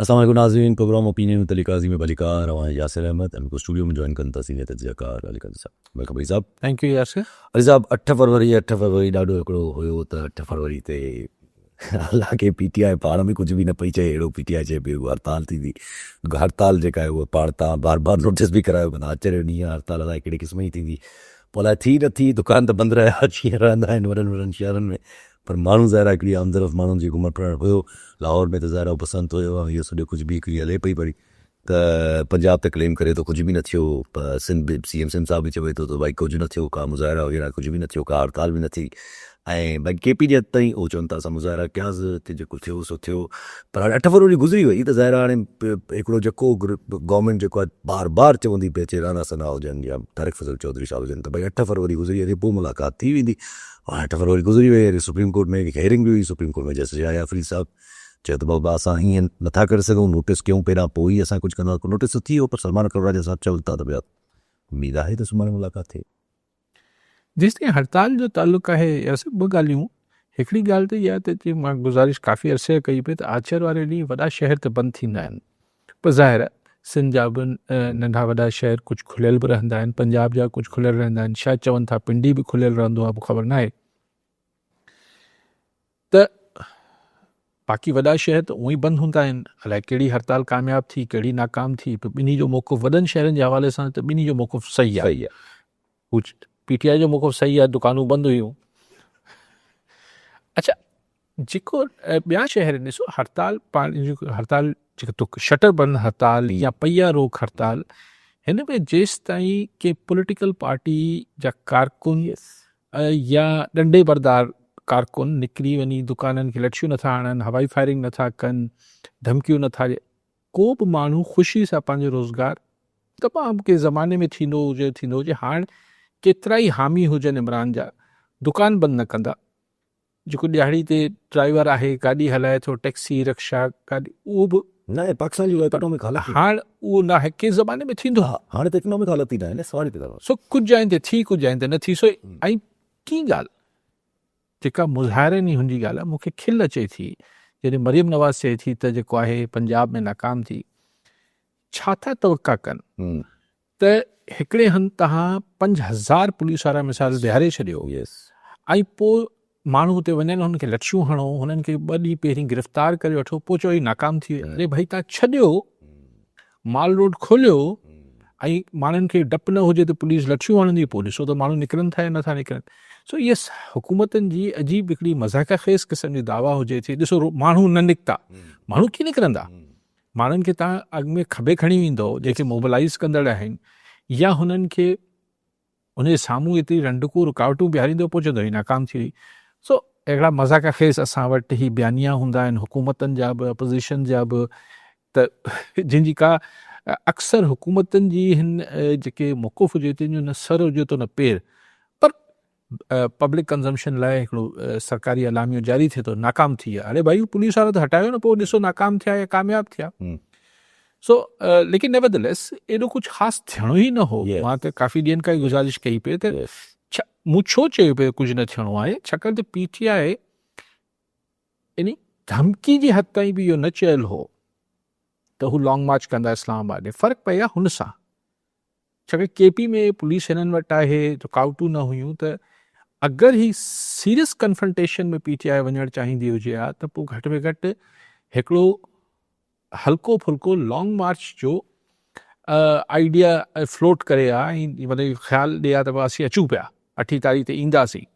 السلام عليڪم ناظرين programme opinion with Ali Qazi ۾ ڀليڪار اوهان ياسر احمد ۽ مونکي اسٽوڊيو ۾ جوائن ڪن ٿا سينيئر تجزيه ڪار علي قاضي صاحب welcome علي صاحب. Thank you Yasir. Ali صاحب اٺ فروري اٺ فروري ڏاڍو هڪڙو هيو ته اٺ فروري تي حالانڪه پي ٽي آء پاڻ به ڪجهه به نه پئي چئي اهڙو پي ٽي آء چئي پئي هڙتال ٿيندي هڙتال جيڪا آهي اها پاڻ تان بار بار نوٽيس به ڪرايو معنيٰ آچر جو ڏينهن آهي هڙتال الائي ڪهڙي قسم جي ٿيندي پوء الائي ٿي نه ٿي دڪان ته بند رهيا جيئن رهندا آهن وڏن وڏن شهرن ۾ پر ماڻهو ظاهر آهي هڪڙي آمدرفت ماڻهن جي گهمڻ ڦرڻ هيو. لاهور ۾ ته ظاهر آهي بسنت هيو ۽ اهو سڄو ڪجهه به هڪڙي هلي پئي پئي ته پنجاب ته ڪليم ڪري ٿو ڪجهه به نه ٿيو پر سنڌ به سي ايم سنڌ صاحب به چوي ٿو ته ڀائي ڪجهه نه ٿيو ڪا مظاهرا وغيره ڪجهه به نه ٿيو ڪا هڙتال به نه ٿي ۽ ڀائي ڪي پي جي حد تائين اهو چون ٿا اسان مظاهرا ڪياسين هتي جيڪو ٿيو سو ٿيو پر هاڻي اٺ فروري گذري وئي ته ظاهر آهي هاڻي هڪڙو جيڪو گورنمينٽ جيڪو آهي بار بار چوندي پئي اچي رانا ثناء هجن يا طارق فضل چوڌري صاحب هجن ته ڀائي اٺ فروري گذري وڃي پوء ملاقات ٿي ويندي. هاڻي اٺ فروري گذري وئي وري سپريم ڪورٽ ۾ هڪ هيئرنگ به هئي supreme court ۾ justice Yahya Afridi صاحب چيو ته بابا اسان ائين نٿا ڪري سگهون نوٽيس ڪيون پهريان پوء ئي اسان ڪجهه ڪنداسين نوٽيس ته ٿي ويو پر سلمان اڪرم راجا صاحب چون ٿا ته ڀيا اميد آهي ته سڀاڻي ملاقات ٿئي. جيستائين هڙتال جو تعلق آهي ياسر ٻه ڳالهيون هڪڙي ڳالهه ته اها ته جي مان گذارش ڪافي عرصي کان ڪئي پئي ته آچر واري ڏينهن وڏا شهر ته بند ٿيندا آهن پر ظاهر آهي سنڌ جا به ننڍا وڏا شهر ڪجهه کليل به رهندا آهن، پنجاب جا ڪجهه کليل رهندا آهن، شايد چون ٿا پنڊي به کليل رهندو آهي خبر ناهي ته باقي وڏا شهر ته اونئي بند هوندا آهن، الائي ڪهڙي هڙتال ڪامياب ٿي ڪهڙي ناڪام ٿي پر ٻنهي جو موقف وڏن شهرن جي حوالي سان ته ٻنهي جو موقف صحيح آهي. هو پي ٽي آء جو موقف صحيح آهي دڪانون بند هيون. اڇا جيڪو ٻيا شهر ڏسو هڙتال پاڻ هڙتال جيڪو شٽر بند هڙتال يا پهيا روڪ هڙتال هن ۾ جيستائين ڪي پوليٽيڪل پارٽي جا ڪارڪن يا ڏنڊي بردار ڪارڪن نڪري وڃي دڪانن کي لٺيون نٿا هڻن هوائي فائرنگ نٿا ڪن ڌمڪيون نٿا ڏين ڪو به ماڻهو خوشي سان پنهنجو روزگار تمام ڪنهن زماني ۾ ٿيندو هجي ٿيندو هجي هاڻ ڪيترائي حامي هجن عمران جا دڪان بند نه ڪندا جيڪو ڏهاڙي تي ڊرائيور آهي گاڏي هلائي ٿو ٽيڪسي رڪشا گاڏي اهو به. ناهي پاڪستان جي اها اڪنامڪ حالت ئي. هاڻ اهو ناهي ڪنهن زماني ۾ ٿيندو هو. هاڻي ته اڪنامڪ حالت ئي ناهي نه سوال ئي پيدا سو ڪجهه جاين تي ٿي ڪجهه جاين تي نه ٿي سو ۽ ٽين ڳالهه جيڪا مظاهرين هن جي ڳالهه آهي مون کي کل اچي ٿي جڏهن مريم نواز چئي ٿي ته جيڪو آهي پنجاب ۾ ناڪام ٿي ڇا ٿا توقع ڪن ته هڪڙي هنڌ توهان 5000 پوليس وارا مثال بيهاري ڇڏيو ۽ پوء ماڻهو اتي وڃن هنن کي لٺيون هڻو هنن کي ٻه ڏينهن پهرين گرفتار ڪري وٺو پوء چئو هي ناڪام ٿي ويا اري ڀائي توهان ڇڏيو مال روڊ کوليو ۽ ماڻهن کي ڊپ نه هجي ته پوليس لٺيون هڻندي پوء ڏسو ته ماڻهو نڪرن ٿا يا نٿا نڪرن سو اهي حڪومتن جي عجيب هڪڙي مضحڪه خيز قسم جي دعويٰ هجي ٿي ڏسو ماڻهو نه نڪتا ماڻهو ڪيئن نڪرندا ماڻهن کي توهان اڳ ۾ کٻي کڻي ويندؤ جيڪي موبلائيز ڪندڙ آهن يا هنن کي ان جي سامهون ايتري رنڊڪون رڪاوٽون بيهاريندؤ پوء چوندؤ هي ناڪام ٿي وئي سو اهڙا مذاق خيز اسان وٽ هي بيانيا هوندا آهن حڪومتن جا به اپوزيشن جا به ته جن جي ڪا اڪثر حڪومتن جي هن جيڪي موقف هجي تن جو نه سر هجي ٿو نه پير پر پبلڪ ڪنزمپشن لاء هڪڙو سرڪاري اعلاميو جاري ٿئي ٿو ناڪام ٿي ويا اڙي ڀائي پوليس وارا ته هٽايو نه پوء ڏسو ناڪام ٿيا يا ڪامياب ٿيا سو ليڪن نيور the ليس ايڏو ڪجهه خاص ٿيڻو ئي نه هو مان ته ڪافي ڏينهن کان گذارش ڪئي پئي ته مون ڇو چيو پئي ڪجهه نه ٿيڻو آهي ڇاڪاڻ ته پي ٽي آء يعني ڌمڪي جي حد تائين به اهو نه چيل هو ته هو لانگ مارچ ڪندا اسلام آباد ۾ فرق پئي آ هن سان ڇاڪاڻ ڪي پي ۾ پوليس هنن وٽ آهي رڪاوٽون نه هيون ته اگر هي سيريس ڪنفرنٽيشن ۾ پي ٽي آء وڃڻ چاهيندي هجي ها ته پوء گهٽ ۾ گهٽ هڪڙو هلڪو ڦلڪو لانگ مارچ جو آئيڊيا فلوٽ ڪري ها ۽ مطلب خيال ڏي ها ته اسين اچون پيا اٺين تاريخ تي اينداسين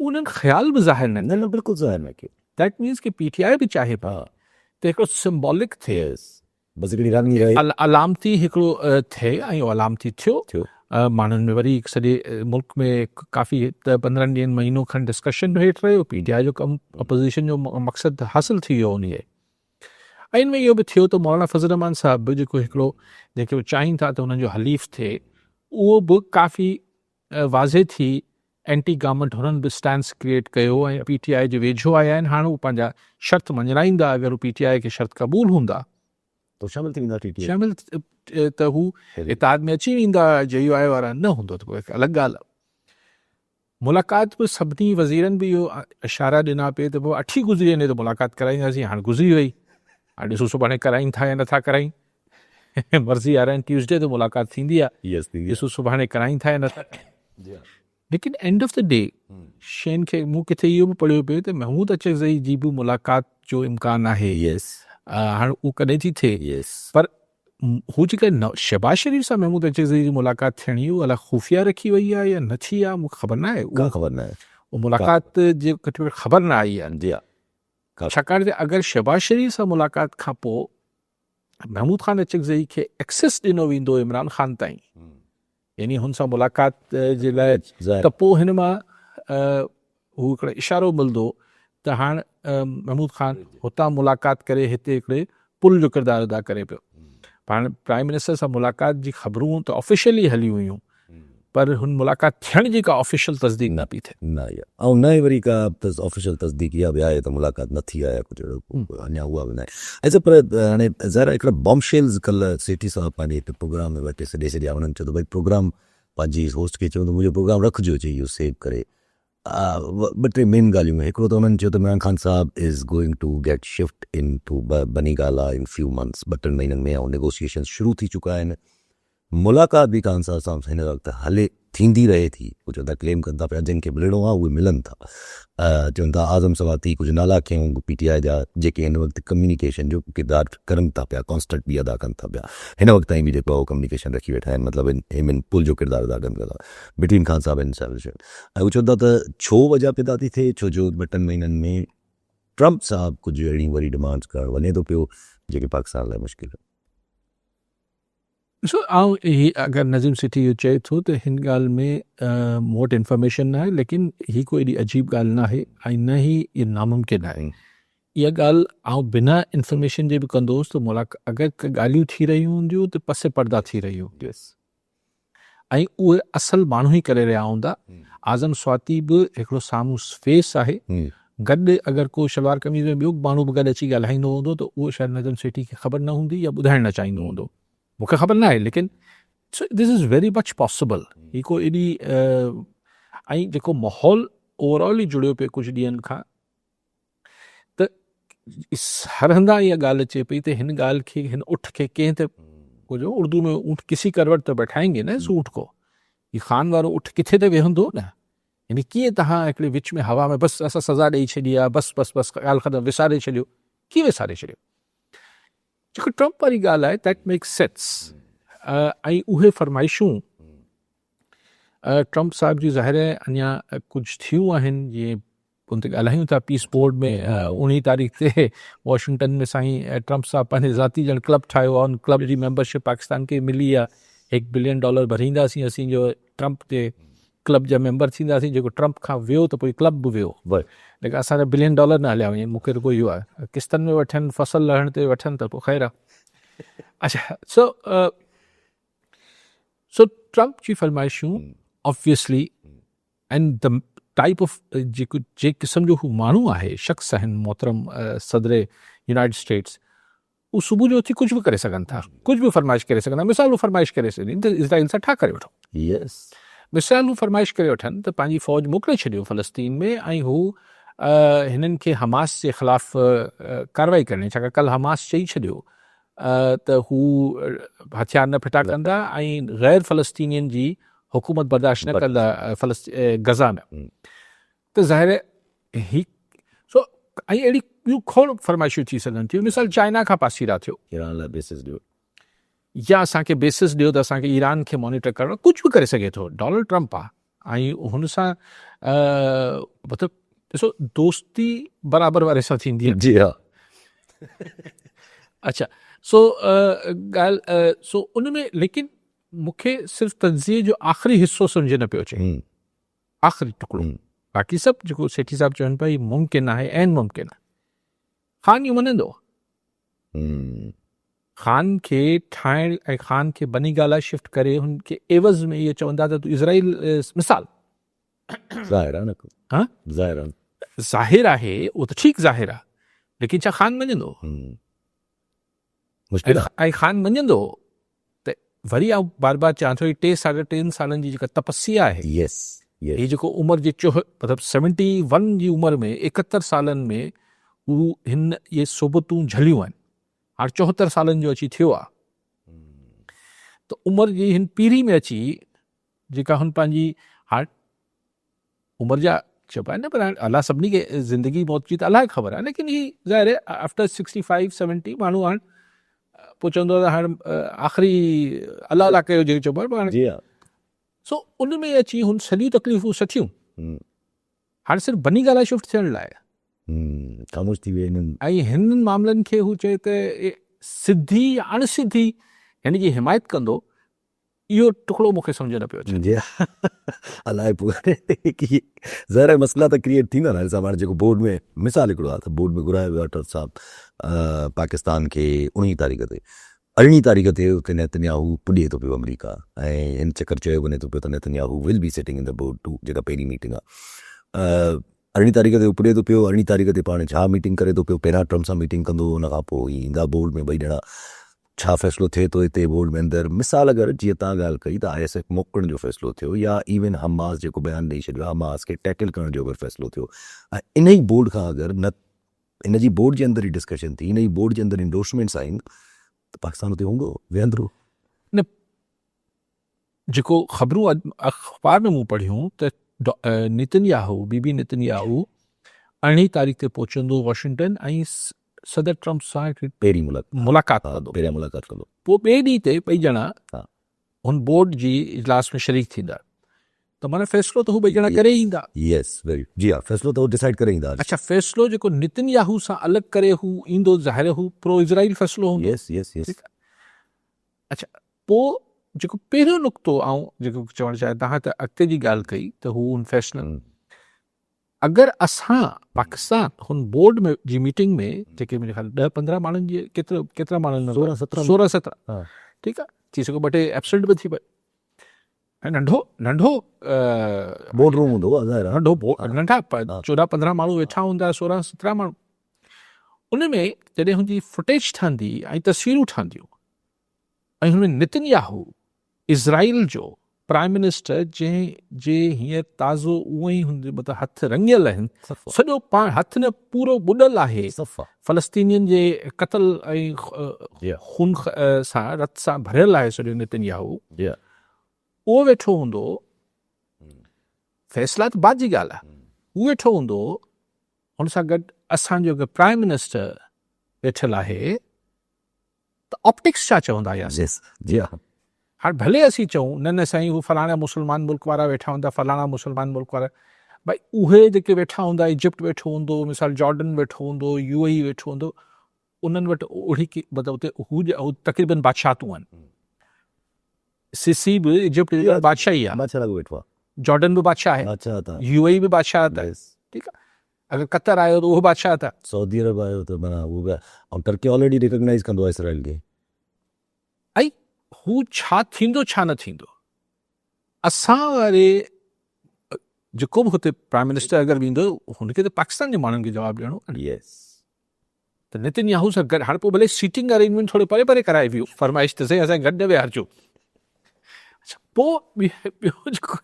انهن خيال به ظاهر نه نه بلڪل ظاهر نه ڪيو that means K P ٽي آء به چاهي پئي ته هڪڙو سمبولڪ ٿئي بس هڪڙي رنگ رهي. علامتي هڪڙو ٿئي ۽ اهو علامتي ٿيو. ٿيو. ماڻهن ۾ وري سڄي ملڪ ۾ ڪافي ته پندرهن ڏينهن مهينو کن ڊسڪشن به هيٺ رهيو. پي ٽي آء جو ڪم اپوزيشن جو مقصد حاصل ٿي ويو انهي ۽ ان ۾ اهو به ٿيو ته مولانا فضل الرحمان صاحب به جيڪو هڪڙو جنهن کي هو چاهين ٿا ته انهن جو حليف ٿئي اهو به ڪافي واضح ٿي اينٽي گورنمينٽ هنن به اسٽانس ڪريئيٽ ڪيو ۽ پي ٽي آء جي ويجهو آيا آهن هاڻ هو پنهنجا شرط مڃرائيندا اگر هو پي ٽي آء کي شرط قبول هوندا ته شامل ٿي ويندا ٽي ٽي شامل ته هو اتحاد ۾ اچي ويندا جي يو آء وارا نه هوندو ته پوء هڪ الڳ ڳالهه ملاقات به سڀني وزيرن به اهو اشارا ڏنا پئي ته پوء اٺي گذري وڃي ته ملاقات ڪرائينداسين هاڻ گذري وئي. هاڻي ڏسو سڀاڻي ڪرائين ٿا يا نٿا ڪرائين. مرضي وارا آهن ٽيوزڊي تي ملاقات ٿيندي آهي. ڏسو سڀاڻي ڪرائين ٿا يا نٿا ڪرائين. ليڪن اينڊ آف the D شين کي مون ڪٿي اهو به پڙهيو پيو ته محمود اچڪزئي جي به ملاقات جو امڪان آهي. هاڻ اهو ڪڏهن ٿي ٿئي پر هو جيڪا شهباز شريف سان محمود اچڪزئي جي ملاقات ٿيڻي هئي اها خفيه رکي وئي آهي يا نه ٿي آهي مون کي خبر نه آهي. ڪا خبر نه آهي. اها ملاقات جي گهٽ ۾ گهٽ خبر نه آئي آهي. جي ها. ڇاڪاڻ ته اگر شهباز شريف سان ملاقات کان پوء محمود خان اچڪزئي کي ايڪسيس ڏنو ويندو عمران خان تائين يعني هن سان ملاقات جي لاء ته پوء هن مان هو هڪڙو اشارو ملندو ته هاڻ محمود خان هتان ملاقات ڪري هتي هڪڙي پل جو ڪردار ادا ڪري پيو. هاڻ پرائم منسٽر سان ملاقات جي خبرون ته آفيشلي هليون هيون پر هن ملاقات ٿيڻ جي ڪا آفيشل تصديق نه پئي ٿئي. نه آئي آهي ۽ نه ئي وري ڪا آفيشل تصديق اها به آهي ته ملاقات نه ٿي آهي يا ڪجهه اهڙو اڃا اها به ناهي. اچا پر هاڻي ظاهر آهي هڪڙا بام شيلز ڪلهه سيٺي صاحب پنهنجي هڪ پروگرام ۾ ويٺي سڏي ڇڏيا انهن چيو ته ڀئي پروگرام پنهنجي هوسٽ کي چيو ته منهنجو پروگرام رکجو چئي اهو سيو ڪري ٻه ٽي مين ڳالهيون هڪڙو ته انهن چيو ته عمران خان صاحب is going to get shift into Bani Gala in few months ٻه ٽن مهينن ۾ ۽ نيگوسيئيشنز شروع ٿي چڪا آهن ملاقات به خان صاحب سان هن وقت هلي ٿيندي رهي ٿي. هو چون ٿا ڪليم ڪن ٿا پيا جن کي ملڻو آهي اهي ملن ٿا. چون ٿا اعظم سواتي ڪجهه نالا کنيو پي ٽي آء جا جيڪي هن وقت ڪميونيڪيشن جو ڪردار ڪرن ٿا پيا ڪانسٽنٽ به ادا ڪن ٿا پيا هن وقت تائين به جيڪو آهي ڪميونيڪيشن رکي ويٺا آهن مطلب هن پل جو ڪردار ادا ڪن ٿا بٽوين خان صاحب اينڊ ۽ هو چون ٿا ته ڇو وجهه پيدا ٿي ٿئي ڇو جو ٻه ٽن مهينن ۾ ٽرمپ صاحب ڪجهه اهڙيون وري ڊمانڊز ڪرڻ وڃي ٿو پيو جيڪي پاڪستان لاء مشڪل آهن. ڏسو آئون هي اگر نظيم سيٺي اهو چئي ٿو ته هن ڳالهه ۾ مون وٽ انفارميشن ناهي ليڪن هي ڪو ايڏي عجيب ڳالهه ناهي ۽ نه ئي اهو ناممڪن آهي. اها ڳالهه آئون بنا انفارميشن جي به ڪندو هوس ته ملاقات اگر ڪي ڳالهيون ٿي رهيون هونديون ته پس پرده ٿي رهيون هونديون ۽ اهي اصل ماڻهو ئي ڪري رهيا هوندا. اعظم سواتي به هڪڙو سامهون فيس آهي گڏ اگر ڪو شلوار قميض ۾ ٻيو ماڻهو به گڏ اچي ڳالهائيندو هوندو ته اهو شايد نجم سيٺي کي خبر نه هوندي يا ٻڌائڻ نه چاهيندو هوندو مون کي خبر نه آهي ليڪن this is very much possible هي ڪو ايڏي ۽ جيڪو ماحول اوور آل ئي جڙيو پيو ڪجهه ڏينهن کان ته هر هنڌان اها ڳالهه اچي پئي ته هن ڳالهه کي هن اٺ کي ڪنهن ته ڪجهه اردو ۾ اونٺ ڪسي ڪروٽ ته بيٺائين گي نه اس اونٺ کو هي خان وارو اٺ ڪٿي ته ويهندو نه يعني ڪيئن توهان هڪڙي وچ ۾ هوا ۾ بس اسان سزا ڏئي ڇڏي آ بس بس بس ڳالهه ختم وساري ڇڏيو ڪيئن وساري ڇڏيو جيڪو ٽرمپ واري ڳالهه آهي that makes sense ۽ اهي فرمائشون ٽرمپ صاحب جون ظاهر آهي اڃا ڪجهه ٿيون آهن جيئن ان تي ڳالهايون ٿا پيس بورڊ ۾ 19 تاريخ تي واشنگٽن ۾ سائين ٽرمپ صاحب پنهنجي ذاتي ڄڻ ڪلب ٺاهيو آهي ان ڪلب جي ميمبرشپ پاڪستان کي ملي آهي هڪ بلين ڊالر ڀرينداسين اسين جو ٽرمپ جي ڪلب جا ميمبر ٿينداسين جيڪو ٽرمپ کان ويو ته پوء ڪلب به ويو ليڪن اسان جا بلين ڊالر نه هليا وڃن مونکي رڳو اهو آهي قسطن ۾ وٺن فصل لهڻ تي وٺن ته پوء خير آهي اچھا سو سو ٽرمپ جي فرمائشون obviously and the type of جيڪو جي قسم جو هو ماڻهو آهي شخص آهن محترم صدر يونائيٽڊ اسٽيٽس هو صبح جو اٿي ڪجهه به ڪري سگهن ٿا، ڪجهه به فرمائش ڪري سگهن ٿا. مثال هو فرمائش ڪري سگهن ته اسرائيل سان ٺاهه ڪري وٺو. مثال هو فرمائش ڪري وٺن ته پنهنجي فوج موڪلي ڇڏيو فلسطين ۾ ۽ هو هنن کي حماس جي خلاف ڪارروائي ڪرڻي ڇاڪاڻ ڪلهه حماس چئي ڇڏيو ته هو هٿيار نه ڦٽا ڪندا ۽ غير فلسطينين جي حڪومت برداشت نه ڪندا غزه ۾ ته ظاهر آهي هي سو ۽ اهڙي ٻيون کوڙ فرمائشون ٿي سگهن ٿيون مثال چائنا کان پاسيرا ٿيو ايران لاء بيسس ڏيو يا اسان کي بيسس ڏيو ته اسان کي ايران کي مانيٽر ڪرڻو ڪجهه به ڪري سگهي ٿو ڊونلڊ ٽرمپ آ ۽ هن سان مطلب ڏسو دوستي برابر واري سان ٿيندي آهي جي ها اچھا سو ڳالهه سو ان ۾ ليڪن مون کي صرف تجزيي جو آخري حصو سمجهه نه پيو اچي آخري ٽڪڙو باقي سڀ جيڪو سيٺي صاحب چون پيا هي ممڪن آهي عين ممڪن آهي. خان اهو مڃندو؟ خان کي ٺاهڻ ۽ خان کي بني گالا شفٽ ڪري هن کي عيوض ۾ اهو چوندا ته تون اسرائيل مثال ظاهر آهي نه ها ظاهر آهي ظاهر آهي اهو ته ٺيڪ ظاهر آهي ليڪن ڇا خان مڃندو؟ مشڪل آهي. ۽ خان مڃندو ته وري آئون بار بار چوان ٿو هي ٽي ساڍا ٽن سالن جي جيڪا تپسيا آهي يس يس هي جيڪو عمر جي چوه مطلب سيونٽي ون جي عمر ۾ ايڪهتر سالن ۾ هو هن اهي صحبتون جهليون آهن. هاڻ 74 سالن جو اچي ٿيو آ ته عمر جي هن پيري ۾ اچي جيڪا هن پنهنجي هاڻ عمر جا چئبو آهي نه پر هاڻ الله سڀني کي زندگي موت جي ته الله کي خبر آهي ليڪن هي ظاهر آهي آفٽر 65 70 ماڻهو هاڻ پوء چوندو آهي ته هاڻ آخري الله الله ڪيو جيڪو چئبو آهي جي ها سو ان ۾ اچي هن سڄيون تڪليفون سٺيون هاڻ صرف بني گالا شفٽ ٿيڻ لاء خاموش ٿي ويا هنن. ۽ هنن معاملن کي هو چئي ته سڌي يا اڻ سڌي هن جي حمايت ڪندو، اهو ٽڪڙو مون کي سمجهه نه پيو اچي. جي الائي پوء ڪي ظاهر آهي مسئلا ته ڪريئيٽ ٿيندا نه صاحب هاڻي جيڪو بورڊ ۾ مثال هڪڙو آهي ته بورڊ ۾ گهرايو ويو آهي ٽرمپ صاحب پاڪستان کي 19 تاريخ تي 18 تاريخ تي اتي نيتنياهو پڄي ٿو پيو آمريڪا ۽ هن چڪر چيو وڃي ٿو پيو ته Netanyahu will be sitting in the board too جيڪا پهرين ميٽنگ آهي 18 تاريخ تي هو پڄي ٿو پيو، 18 تاريخ تي پاڻ ڇا ميٽنگ ڪري ٿو پيو، پهريان ٽرمپ سان ميٽنگ ڪندو ان کان پوء هي ايندا بورڊ ۾ ٻئي ڄڻا، ڇا فيصلو ٿئي ٿو هتي بورڊ ۾ اندر، مثال اگر جيئن تان ڳالهه ڪئي ته I S F موڪلڻ جو فيصلو ٿيو يا ايون حماس جيڪو بيان ڏئي ڇڏيو آهي حماس کي ٽيڪل ڪرڻ جو اگر فيصلو ٿيو ۽ انهي بورڊ کان اگر نه ان جي بورڊ جي اندر ئي ڊسڪشن ٿي انهي بورڊ جي اندر انڊورسمينٽس آهن ته پاڪستان اتي هوندو ويهندو. نه جيڪو خبرون اڄ اخبار ۾ مون پڙهيون ته نتن ياهو، بي بي نتن ياهو ارڙهين تاريخ تي پهچندو واشنگٽن ۽ صدر ٽرمپ سان هڪڙي پهرين ملاقات ڪندو. پهريان ملاقات ڪندو. پوء ٻئي ڏينهن تي ٻئي ڄڻا هن بورڊ جي اجلاس ۾ شريڪ ٿيندا ته معنيٰ فيصلو ته هو ٻئي ڄڻا ڪري ايندا. يس ويري جي ها فيصلو ته هو ڊسائيڊ ڪري ايندا. اڇا فيصلو جيڪو نتن ياهو سان الڳ ڪري هو ايندو ظاهر هو پرو اسرائيل فيصلو هوندو. Yes yes yes. ٺيڪ آهي اڇا پوء جيڪو پهريون نقطو آئون جيڪو چوڻ چاهيان توهان ته اڳتي جي ڳالهه ڪئي ته هو ان فيصلن اگر اسان پاڪستان هن بورڊ ۾ جي ميٽنگ ۾ جيڪي منهنجي خيال 10 15 ماڻهن جي ڪيترو ڪيترا ماڻهن ۾ 16 17 16 17 ٺيڪ آ ٿي سگهو ٻه ٽي ايبسنٽ به ٿي پئي ۽ ننڍو ننڍو بورڊ روم هوندو ظاهر ننڍو ننڍا 14 15 ماڻهو ويٺا هوندا 16 17 ماڻهو ان ۾ جڏهن هن جي فوٽيج ٺهندي ۽ تصويرون ٺهنديون ۽ هن ۾ نتن ياهو، اسرائيل جو پرائم منسٽر جنهن جي هينئر تازو اونئن ئي هن جي مطلب هٿ رڱيل آهن، سڄو پاڻ هٿ نه پورو ٻڏل آهي فلسطينين جي قتل ۽ خون سان رت سان ڀريل آهي سڄو نتن ياهو، اهو ويٺو هوندو، فيصلا ته بعد جي ڳالهه آهي، هو ويٺو هوندو، هن سان گڏ اسان جو هڪ پرائم منسٽر ويٺل آهي. ته آپٽڪس ڇا چوندا يا يس جي ها. هاڻ ڀلي اسين چئون نه نه سائين هو فلاڻا مسلمان ملڪ وارا ويٺا هوندا فلاڻا مسلمان ملڪ وارا ڀائي اهي جيڪي ويٺا هوندا ايجپٽ ويٺو هوندو مثال جارڊن ويٺو هوندو يو اي ويٺو هوندو انهن وٽ اهڙي ڪي مطلب اتي هو تقريبن بادشاهتون آهن سيسي به ايجپٽ جي بادشاهي آهي بادشاهه لاڳو ويٺو آهي جارڊن به بادشاهه آهي بادشاهه يو اي به بادشاهت آهي ٺيڪ آهي اگر قطر آيو ته اهو بادشاهه ته. سعودي عرب آيو ته معنيٰ اهو به ۽ ترڪي آلريڊي ريڪگنائيز ڪندو آهي اسرائيل کي. ۽ هو ڇا ٿيندو ڇا نه ٿيندو اسان واري جيڪو به هتي پرائم منسٽر اگر ويندو هن کي ته پاڪستان جي ماڻهن کي جواب ڏيڻو آهي نه. يس. ته نتن ياهو سان گڏ هاڻي پوء ڀلي سيٽنگ ارينجمينٽ ٿوري پري پري ڪرائي ويو فرمائش ته سائين اسان کي گڏ نه ويهارجو اڇا پوء ٻيو جيڪو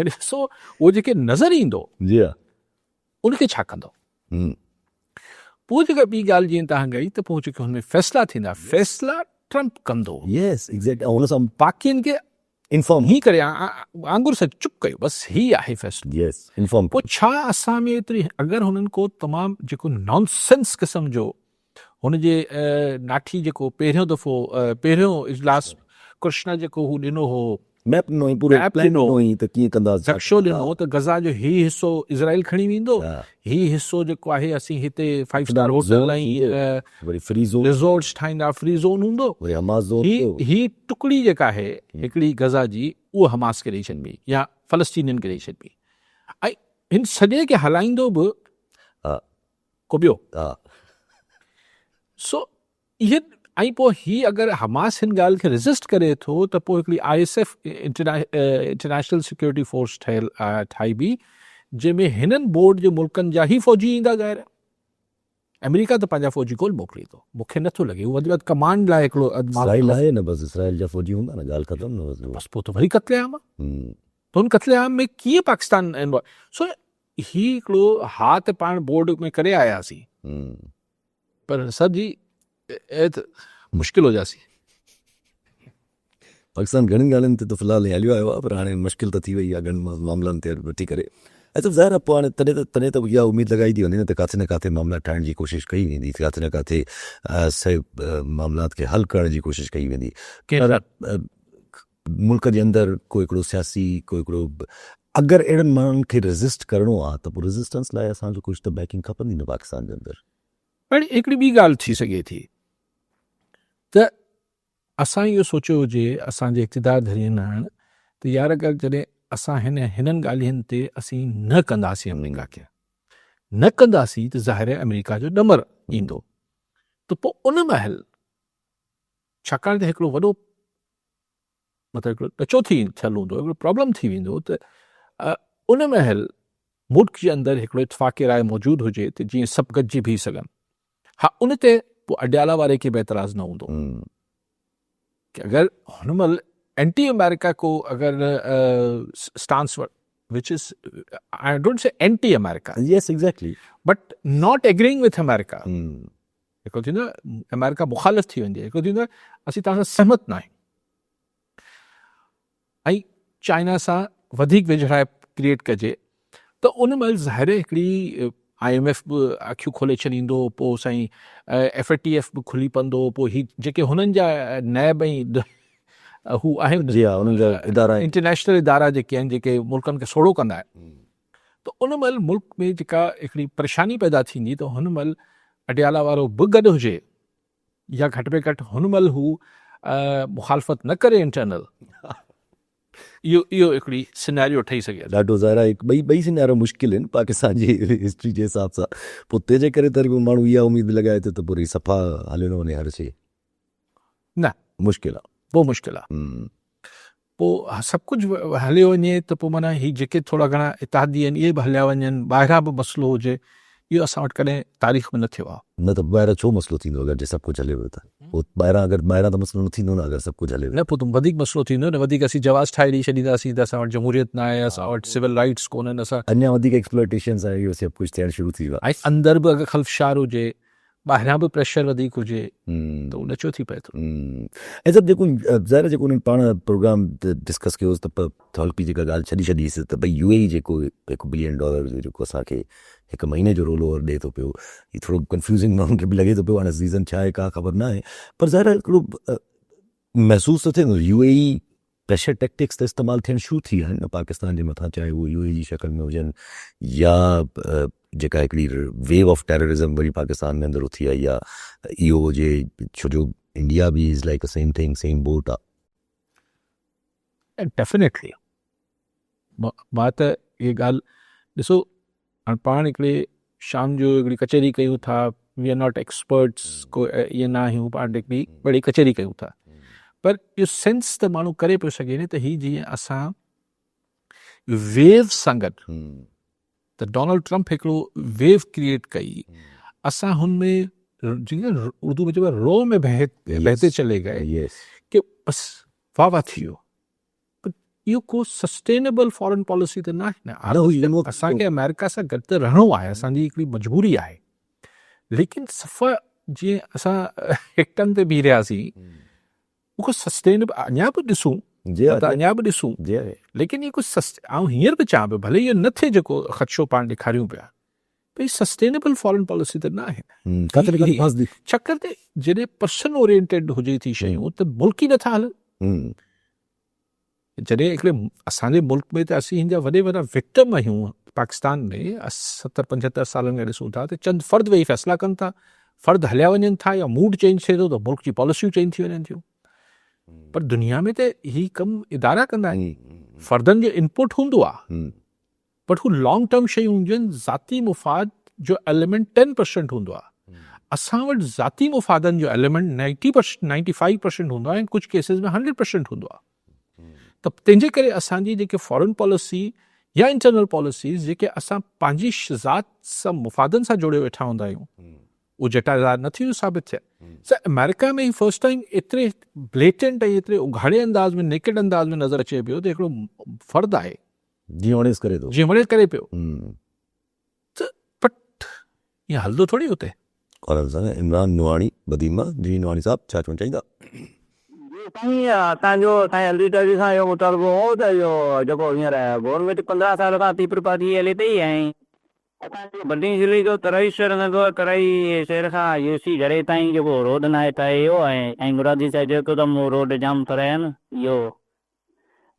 ڏسو اهو جيڪي نظر ايندو جي ها ان کي ڇا ڪندو پوء جيڪا ٻي ڳالهه جيئن تهان ڪئي ته پوء جيڪي هن ۾ فيصلا ٿيندا فيصلا ٽرمپ ڪندو يس ايگزيڪٽ هن سان باقين کي انفارم هي ڪري آڱر سان چپ ڪيو بس هي آهي فيصلو. يس انفارم پوء ڇا اسان ۾ ايتري اگر هنن ڪو تمام جيڪو نان سينس قسم جو هن جي ناٺي جيڪو پهريون دفعو پهريون اجلاس ڪرشنا جيڪو هو ڏنو هو ميپ ڏنو هئي پورو پلان ڏنو هئي ته ڪيئن ڪندا نقشو ڏنو ته غزه جو هي حصو اسرائيل کڻي ويندو هي حصو جيڪو آهي اسين هتي فائيو اسٽار هوٽل ۽ وري فري زون ريزورٽس ٺاهيندا فري زون هوندو وري حماس زون هي هي ٽڪڙي جيڪا آهي هڪڙي غزه جي اهو حماس کي ڏئي ڇڏبي يا فلسطينين کي ڏئي ڇڏبي ۽ هن سڄي کي هلائيندو به ڪو ٻيو سو اهي ۽ پوء هي اگر حماس هن ڳالهه کي ريزسٽ ڪري ٿو ته پوء هڪڙي I S F international security force ٺهيل ٺاهبي جنهن ۾ هنن بورڊ جي ملڪن جا هي فوجي ايندا ظاهر آمريڪا ته پنهنجا فوجي ڪونه موڪليندو، مون کي نٿو لڳي، هو وڌ ۾ وڌ ڪمانڊ لاء هڪڙو اسرائيل آهي نه بس اسرائيل جا فوجي هوندا نه ڳالهه ختم نه بس. بس پوء ته وري قتل عام آ ته ان قتل عام ۾ ڪيئن پاڪستان سو هي هڪڙو ها ته پاڻ بورڊ ۾ ڪري آياسين پر سر جي اي ته مشڪل هو جاسي. پاڪستان گهڻين ڳالهين تي ته في الحال هليو آيو آهي پر هاڻي مشڪل ته ٿي وئي آهي گهڻن معاملن تي وٺي ڪري ۽ سڀ ظاهر آهي پوء هاڻي تڏهن ته تڏهن ته اها اميد لڳائي ٿي وڃي نه ته ڪاٿي نه ڪاٿي معاملا ٺاهڻ جي ڪوشش ڪئي ويندي ڪاٿي نه ڪاٿي سڀ معاملات کي حل ڪرڻ جي ڪوشش ڪئي ويندي پر ملڪ جي اندر ڪو هڪڙو سياسي ڪو هڪڙو اگر اهڙن ماڻهن کي ريزسٽ ڪرڻو آهي ته پوء ريزسٽنس لاء اسان کي ڪجهه ته بيڪنگ کپندي نه پاڪستان جي اندر. پر هڪڙي ٻي ڳالهه ٿي سگهي ٿي ته اسان اهو سوچيو هجي اسان جي اقتدار ڌرين هڻ ته يار اگر جڏهن اسان هن هنن ڳالهين تي اسين نه ڪنداسين آمريڪا کي نه ڪنداسين ته ظاهر آهي آمريڪا جو ڏمر ايندو ته پوء ان مهل ڇاڪاڻ ته هڪڙو وڏو مطلب هڪڙو ڏچو ٿي ٿيل هوندو هڪڙو پرابلم ٿي ويندو ته ان مهل ملڪ جي اندر هڪڙو اتفاق راء موجود هجي ته جيئن سڀ گڏجي بيهي سگهن. ها ان تي پوء اڊيالا واري کي به اعتراض نه هوندو ڪي اگر هن مهل اينٽي آمريڪا ڪو اگر stance which is I don't say anti America yes exactly but not agreeing with America هڪڙو ٿيندو آمريڪا مخالف ٿي وڃي هڪڙو ٿيندو اسين توهان سان سهمت نه آهيون ۽ چائنا سان وڌيڪ ويجهڙائپ ڪريئيٽ ڪجي ته ان مهل ظاهر هڪڙي I M F به اکيون کولي ڇڏيندو پوء سائين ايف اي ٽي ايف به کلي پوندو پوء هي جيڪي هنن جا نيب ۽ هو آهن جي ها انهن جا ادارا انٽرنيشنل ادارا جيڪي آهن جيڪي ملڪن کي سوڙهو ڪندا آهن ته ان مهل ملڪ ۾ جيڪا هڪڙي پريشاني پيدا ٿيندي ته هن مهل اڊيالا وارو به گڏ هجي يا گهٽ ۾ گهٽ هن مهل هو مخالفت نه ڪري انٽرنل اهو اهو هڪڙي سيناريو ٺهي سگهي ٿو. ڏاڍو ظاهر آهي ٻئي ٻئي سيناريو مشڪل آهن پاڪستان جي هسٽري جي حساب سان پوء تنهن جي ڪري ته ماڻهو اها اميد به لڳائي ٿو ته پوء صفا هليو نه وڃي هر شي نه مشڪل آهي پوء مشڪل آهي. پوء سڀ ڪجهه هليو وڃي ته پوء معنيٰ هي جيڪي ٿورا گهڻا اتحادي آهن اهي به هليا وڃن، ٻاهران به مسئلو هجي، اهو اسان وٽ ڪڏهن تاريخ ۾ نه ٿيو آهي. نه ته ٻاهران ڇو مسئلو ٿيندو اگر جي سڀ ڪجهه هليو ويو ته پوء ٻاهران اگر ٻاهران ته مسئلو نه ٿيندو نه اگر سڀ ڪجهه هليو ويو. نه پوء ته وڌيڪ مسئلو ٿيندو نه وڌيڪ اسين جواز ٺاهي ڏئي ڇڏينداسين ته اسان وٽ جمهوريت نه آهي اسان وٽ سول رائيٽس ڪونهن اسان. اڃا وڌيڪ ايڪسپلائيٽيشنس ۽ اهو سڀ ڪجهه ٿيڻ شروع ٿي ويو آهي. ۽ اندر به اگر خلفشار هجي ٻاهران به پريشر وڌيڪ هجي ته اهو نچو ٿي پئي ٿو. ۽ سڀ جيڪو ظاهر آهي جيڪو انهن پاڻ پروگرام تي ڊسڪس ڪيو ته ٿالڪي جيڪا ڳالهه ڇڏي ڇڏي هئي ته ڀئي يو اي اي جيڪو هڪ بلين ڊالر جو جيڪو اسان کي هڪ مهيني جو رول اوور ڏئي ٿو پيو هي ٿورو ڪنفيوزنگ ماڻهن کي به لڳي ٿو پيو هاڻي ريزن ڇا آهي ڪا خبر نه آهي پر ظاهر آهي هڪڙو محسوس ته ٿئي ٿو U A E pressure tactics ته استعمال ٿيڻ شروع ٿي ويا آهن نه پاڪستان جي مٿان چاهي اهو يو اي جي شڪل ۾ هجن يا جيڪا هڪڙي ويو آف ٽيررزم وري پاڪستان ۾ اندر اٿي آئي آهي اهو هجي ڇو جو انڊيا به is like same thing same boat آهي. ڊيفينيٽلي مان ته اها ڳالهه ڏسو هاڻ پاڻ هڪڙي شام جو هڪڙي ڪچهري ڪيون ٿا وي آر not experts ڪو ائين نه آهيون پاڻ هڪڙي وڏي ڪچهري ڪيون ٿا پر اهو سينس ته ماڻهو ڪري پيو سگهي نه ته هي جيئن اسان ويو سان گڏ ته ڊونلڊ ٽرمپ هڪڙو ويو ڪريئيٽ ڪئي اسان هن ۾ جيئن اردو ۾ چئبو آهي رو ۾ بهتي چلي گئي ڪي بس واهه واهه ٿي ويو پر اهو ڪو سسٽينيبل فارن پاليسي ته ناهي نه. اسان کي آمريڪا سان گڏ ته رهڻو آهي، اسان جي هڪڙي مجبوري آهي، ليڪن صفا جيئن اسان هڪ ٽنگ تي بيهي رهياسين، اهو ڪو سسٽينيبل اڃا به ڏسون ته اڃا به ڏسون، ليڪن اهو ڪو آئون هينئر به چوان پيو ڀلي اهو نه ٿئي جيڪو خدشو پاڻ ڏيکاريون پيا، پر هي سسٽينيبل فارن پاليسي ته ناهي نه. ڇاڪاڻ ته جڏهن پرسن اورينٽيڊ هجي ٿي شيون ته ملڪ ئي نٿا هلن. جڏهن هڪڙي اسان جي ملڪ ۾ ته اسين هن جا وڏي وڏا وڪٽم آهيون پاڪستان ۾ 70 75 سالن کان ڏسون ٿا ته چند فرد ويهي فيصلا ڪن ٿا فرد هليا وڃن ٿا يا موڊ چينج ٿئي ٿو ته ملڪ جي پاليسيون چينج ٿي وڃن ٿيون پر دنيا ۾ ته هي ڪم ادارا ڪندا آهن فردن جو انپوٽ هوندو آهي بٽ هو لانگ ٽرم شيون هونديون آهن ذاتي مفاد جو ايليمينٽ ٽين پرسنٽ هوندو آهي اسان وٽ ذاتي مفادن جو ايليمينٽ نائنٽي پرسنٽ 95% هوندو آهي ۽ ڪجهه ڪيسز ۾ 100% هوندو آهي ته تنهن جي ڪري اسان جي جيڪي فارن پاليسي يا انٽرنل پاليسيز جيڪي اسان پنهنجي ذات سان مفادن سان جوڙي ويٺا هوندا آهيون اهي جٽادار نه ٿيون ثابت ٿين سر آمريڪا ۾ هي فرسٽ ٽائيم ايتري بليٽنٽ ۽ ايتري اگهاڙي انداز ۾ نيڪڊ انداز ۾ نظر اچي پيو ته هڪڙو فرد آهي جيئن وڻيس ڪري ٿو. جيئن وڻيس ڪري پيو. ته پٽ ائين هلندو ٿوري اتي. ڪالر سان عمران نوحاڻي بدين مان جي نوحاڻي صاحب ڇا چوڻ چاهيندا. جي سائين اسان جو سائين علي ٽالهي سان اهو مطالبو هو ته اهو جيڪو هينئر گورنمينٽ 15 سال کان پيپلز پارٽي هلي پئي ۽ اسان جو بدين ضلعي جو ترائي شهر نندو آهي ترائي شهر کان يو سي جھڙي تائين جيڪو روڊ ناهي ٺاهي ويو ۽ مرادي صاحب چئي ٿو ته مون روڊ جام ٺارايا آهن اهو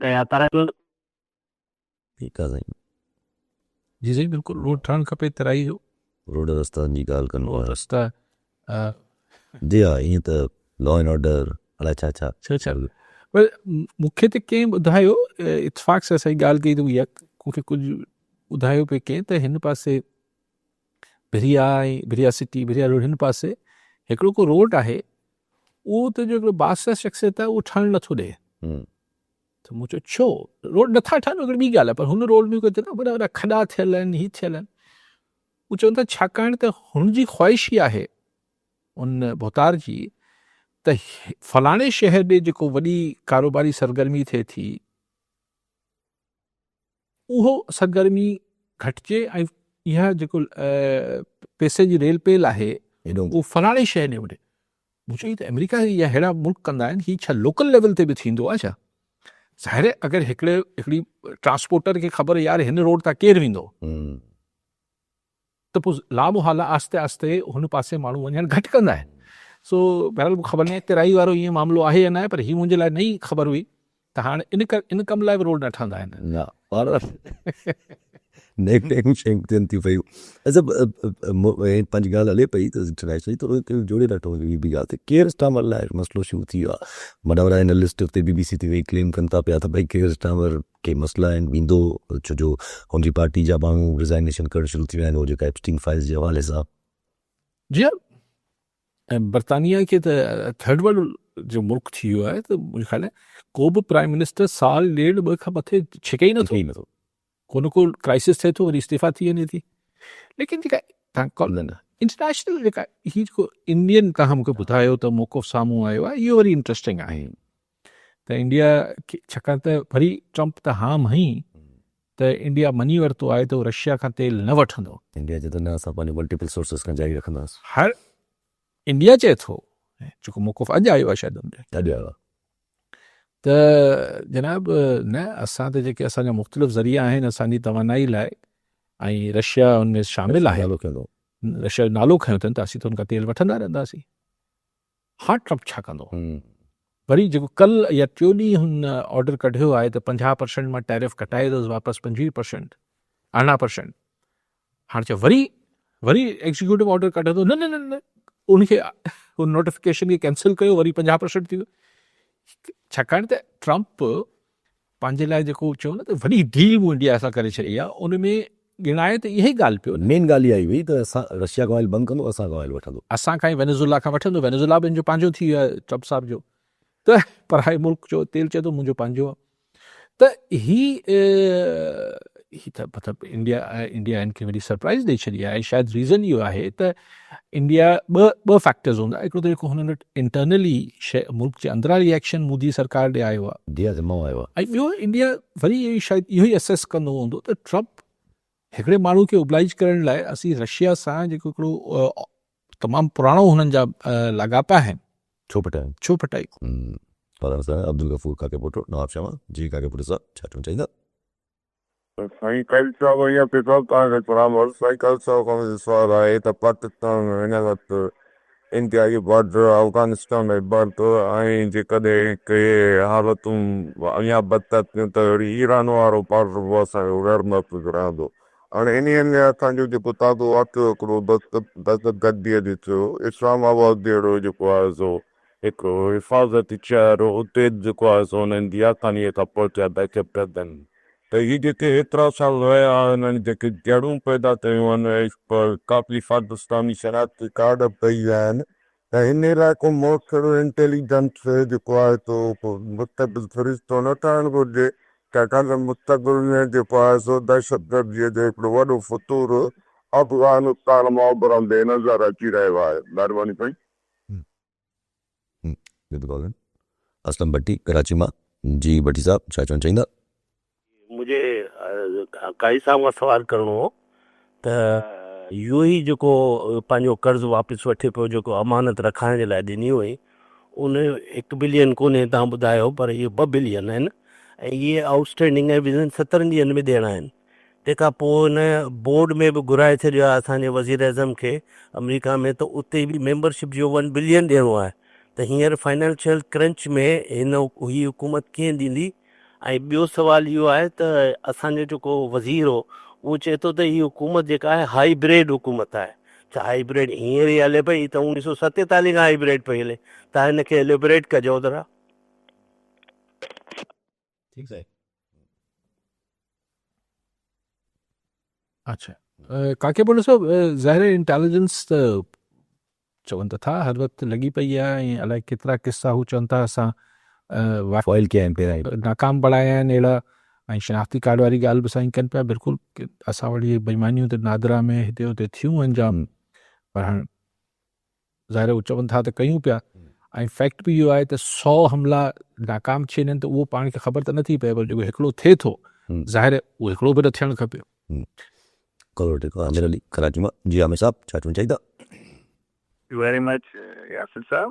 ته ترائي ٺيڪ آ سائين. جي سائين بلڪل روڊ ٺهڻ کپي ترائي جو. روڊ رستن جي ڳالهه ڪن روڊ رستا. جي ها ائين ته لا اينڊ آرڊر الائي ڇا ڇا. ڇا ڇا پر مون کي ته ڪنهن ٻڌايو اتفاق سان اسان ڳالهه ڪئي ته اها مون کي ڪجهه ٻڌايو پئي ڪنهن ته هن پاسي ڀريا ۽ ڀريا سٽي ڀريا روڊ هن پاسي هڪڙو ڪو روڊ آهي اهو ته جو هڪڙو بااثر شخصيت آهي اهو ٺهڻ نٿو ڏئي. ته مون چيو ڇو؟ روڊ نٿا ٺهن هڪڙي ٻي ڳالهه آهي پر هن روڊ ۾ ڪجهه نه وڏا وڏا کڏا ٿيل آهن هي ٿيل آهن. هو چون ٿا ڇاڪاڻ ته هن جي خواهش ئي آهي ان ڀوتار جي ته فلاڻي شهر ڏي جيڪو وڏي ڪاروباري سرگرمي ٿئي ٿي اهو سرگرمي گهٽجي ۽ اها جيڪو پئسي جي ريل پيل آهي اهو فلاڻي شهر ڏي وڃي. مون چيو هي ته آمريڪا يا اهڙا ملڪ ڪندا آهن هي ڇا لوڪل ليول تي به ٿيندو آهي ڇا؟ ظاهر آهي اگر هڪڙي هڪڙي ٽرانسپورٽر کي خبر يار هن روڊ تان ڪير ويندو ته پوء لامحاله آهستي آهستي هن پاسي ماڻهو وڃڻ گهٽ ڪندا آهن. سو بهرحال مون کي خبر ناهي ترائي وارو ائين معاملو آهي يا ناهي پر هي منهنجي لاء نئين خبر هئي ته هاڻ ان ان ڪم لاء به روڊ نه ٺهندا آهن. نه پر نيڪ ٽيڪون شيون ٿين ٿيون پيون. اچا پنهنجي ڳالهه هلي پئي ته انٽرنيشنل ٿورو جوڙي رکو هي به ڳالهه ته ڪيئر اسٽامر لاء مسئلو شروع ٿي ويو آهي. وڏا وڏا انالسٽ اتي بي بي سي تي ويهي ڪليم ڪن ٿا پيا ته ڀئي ڪيئر اسٽامر کي مسئلا آهن ويندو ڇو جو هن جي پارٽي جا ماڻهو ريزائنيشن ڪرڻ شروع ٿي ويا آهن هو جيڪا ايپسٽين فائلز جي حوالي سان. جي ها ۽ برطانيا کي ته ٿرڊ ورلڊ جو ملڪ ٿي ويو آهي ته منهنجي خيال ۾ ڪو به پرائم منسٽر سال ڏيڍ ٻه کان مٿي ڇڪي ئي نٿو ڪو نه ڪو ڪرائسس ٿئي ٿو وري استعيفا ٿي وڃي ٿي ليڪن جيڪا تان انٽرنيشنل جيڪا هي جيڪو انڊين تان مونکي ٻڌايو ته موقف سامهون آيو آهي اهو وري انٽرسٽنگ آهي ته انڊيا ڇاڪاڻ ته وري ٽرمپ ته هام هئي ته انڊيا مڃي ورتو آهي ته هو رشيا کان تيل نه وٺندو. انڊيا چئي ٿو نه اسان پنهنجو ملٽيپل سورسز کان جاري رکنداسين. هر انڊيا چئي ٿو جيڪو موقف اڄ آيو آهي شايد ان تي. اڄ آيو آهي. ته جناب نه اسان ته جيڪي اسان جا مختلف ذريعا آهن اسان جي توانائي لاء ۽ رشيا ان ۾ شامل آهي. نالو کنيو. رشيا جو نالو کنيو اٿن ته اسين ته ان کان تيل وٺندا رهنداسين. هاڻ ٽرمپ ڇا ڪندو؟ وري جيڪو ڪل يا ٽيون ڏينهن هن آرڊر ڪڍيو آهي ته 50 پرسنٽ مان ٽيرف گهٽائي اٿس واپس 25 پرسنٽ 18 پرسنٽ هاڻ چيو وري وري ايگزيڪيوٽو آرڊر ڪڍندو نه نه نه نه ان کي ان نوٽيفڪيشن کي ڪينسل ڪيو وري 50 پرسنٽ ٿي ويو ڇاڪاڻ ته ٽرمپ پنهنجي لاء جيڪو چيو نه ته وڏي ڊيل مون انڊيا سان ڪري ڇڏي آهي ان ۾ ڳڻائي ته اها ئي ڳالهه پيو نه. مين ڳالهه اها ئي هئي ته اسان رشيا کان آئل بند ڪندو اسان کان آئل وٺندو. اسان کان ئي وينيزولا کان وٺندو وينيزولا به هن جو پنهنجو ٿي ويو آهي ٽرمپ صاحب جو ته پرائي ملڪ جو تيل چئي ٿو منهنجو پنهنجو آهي ته هي هي ته مطلب انڊيا انڊيا هن کي وڏي سرپرائز ڏئي ڇڏي آهي شايد ريزن اهو آهي ته انڊيا ٻه ٻه فيڪٽرز هوندا هڪڙو ته جيڪو هنن وٽ انٽرنلي ملڪ جي اندران ريئيڪشن مودي سرڪار ڏي آيو آهي. انڊيا ذمو آيو آهي. ۽ ٻيو انڊيا وري اهو شايد اهو ئي اسيس ڪندو هوندو ته ٽرمپ هڪڙي ماڻهو کي اوبلائيج ڪرڻ لاء اسين رشيا سان جيڪو هڪڙو تمام پراڻو هنن جا لاڳاپا آهن. ڇو ڦٽايون؟ ڇو ڦٽائي؟ فلاڻو صاحب عبدالغفور ڪاڪيپوٽو نوابشاهه مان جي ڪاڪيپوٽو صاحب ڇا چوڻ چاهيندا؟ سائين قائد صاحب اڃا پئي صاحب توهان کي سلام عرض سائين قائد صاحب کان منهنجو سوال آهي ته پاڪستان ۾ هن وقت انتهائي بارڊر افغانستان ۽ بارڊر ۽ جيڪڏهن ڪي حالتون اڃا بدتر ٿيون ته وري ايران وارو بارڊر به اسان جو غير محفوظ رهندو هاڻي انهي ۾ اسان جو جيڪو تازو واقعو هڪڙو دهشتگردي جو ٿيو اسلام آباد جهڙو جيڪو آهي سو هڪ حفاظتي شهر اتي جيڪو آهي سو انهن جي آسانيء سان پهچائي دهشتگردن ته هي جيڪي ايترا سال رهيا انهن جيڪي جڙون پيدا ڪيون آهن ۽ ڪافي پاڪستاني شناختي ڪارڊ به ڏئي ويا آهن ته انهي لاء ڪو موثر انٽيليجنس جيڪو آهي سو ڪو مستقبل سرشتو نه ٺاهڻ گهرجي ڇاڪاڻ ته مستقبل ۾ جيڪو آهي سو دهشتگرديء جو هڪڙو وڏو فتور افغانستان مان اڀرندي نظر اچي رهيو آهي. مهرباني سائين. اسلم ڀٽي ڪراچي مان جي ڀٽي صاحب ڇا چوڻ چاهيندا. منهنجي قاضي صاحب کان سوال ڪرڻو هو ته يو اي جيڪو پنهنجو قرض واپس وٺي پيو جيڪو امانت رکائڻ جي لاء ڏني هئي ان هڪ بلين ڪونهي تان ٻڌايو پر اهي ٻه بلين آهن ۽ اهي آئوٽ اسٽينڊنگ ۽ وزن سترن ڏينهن ۾ ڏيڻا آهن تنهن کان پوء هن بورڊ ۾ به گهرائي ڇڏيو آهي اسان جي وزير اعظم کي آمريڪا ۾ ته اتي به ميمبرشپ جو ون بلين ڏيڻو آهي ته هينئر فائنانشل ڪرنچ ۾ هن هي حڪومت ڪيئن ڏيندي ۽ ٻيو سوال اهو آهي ته اسان جو جيڪو وزير هو اهو چئي ٿو ته هي حڪومت جيڪا آهي هائي بريڊ حڪومت آهي ڇا هائي بريڊ هينئر ئي هلي پئي هي ته 1947 کان هائي بريڊ پئي هلي تان هن کي ايليبريٽ ڪجو ذرا. ٺيڪ سائين. اڇا ڪاڪي بولو صاحب ظاهر انٽيليجنس ته چون ته ٿا هر وقت لڳي پئي آهي ۽ الائي ڪيترا قصا هو چون ٿا اسان فوائل ڪيا آهن پهريان ناڪام بڻايا آهن اهڙا ۽ شناختي ڪارڊ واري ڳالهه به سائين ڪن پيا بلڪل اسان وٽ اهي بيمانيون ته نادرا ۾ هتي هتي ٿيون آهن جام پر هاڻ ظاهر هو چون ٿا ته ڪيون پيا ۽ فيڪٽ به اهو آهي ته سو حملا ناڪام ٿي وڃن ته اهو پاڻ کي خبر ته نٿي پئي پر جيڪو هڪڙو ٿئي ٿو ظاهر اهو هڪڙو به نه ٿيڻ کپي. ڪالر ٽيڪ عامر علي ڪراچي مان جي عامر صاحب ڇا چوڻ چاهيندا. ويري مچ ياسر صاحب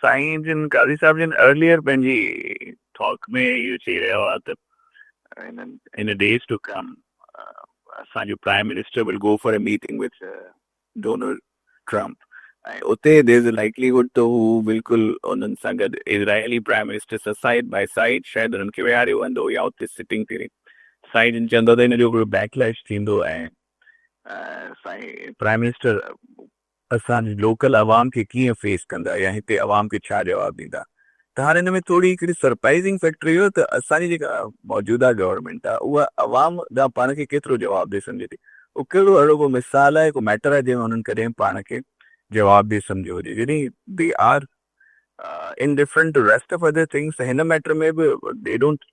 سائين جن قاضي صاحب جن ارليئر پنهنجي ٽاڪ ۾ اهو چئي رهيا هئا ته ان ڊيز ٽو ڪم اسان جو prime minister will go for a meeting with Donald Trump ۽ اتي دير از لائيڪلي هوڊ ته هو بلڪل انهن سان گڏ اسرائيلي پرائم منسٽر سان سائيڊ بائي سائيڊ شايد انهن کي ويهاريو ويندو يا اتي سٽنگ ٿيندي. سائين جن چوندا ته ان جو هڪڙو بيڪ ليش ٿيندو ۽ سائين پرائم منسٽر اسان جي لوڪل عوام کي ڪيئن فيس ڪندا يا هتي عوام کي ڇا جواب ڏيندا ته هاڻي ان ۾ ٿوري هڪڙي سرپرائزنگ فيڪٽر اهو ته اسان جي جيڪا موجوده گورنمينٽ آهي اها عوام ڏانهن پاڻ کي ڪيترو جوابده سمجهي ٿي اهو ڪهڙو اهڙو ڪو مثال آهي ڪو ميٽر آهي جنهن ۾ انهن ڪڏهن پاڻ کي جوابده سمجهيو هجي جڏهن they are indifferent to rest of other things ته هن ميٽر ۾ به they don't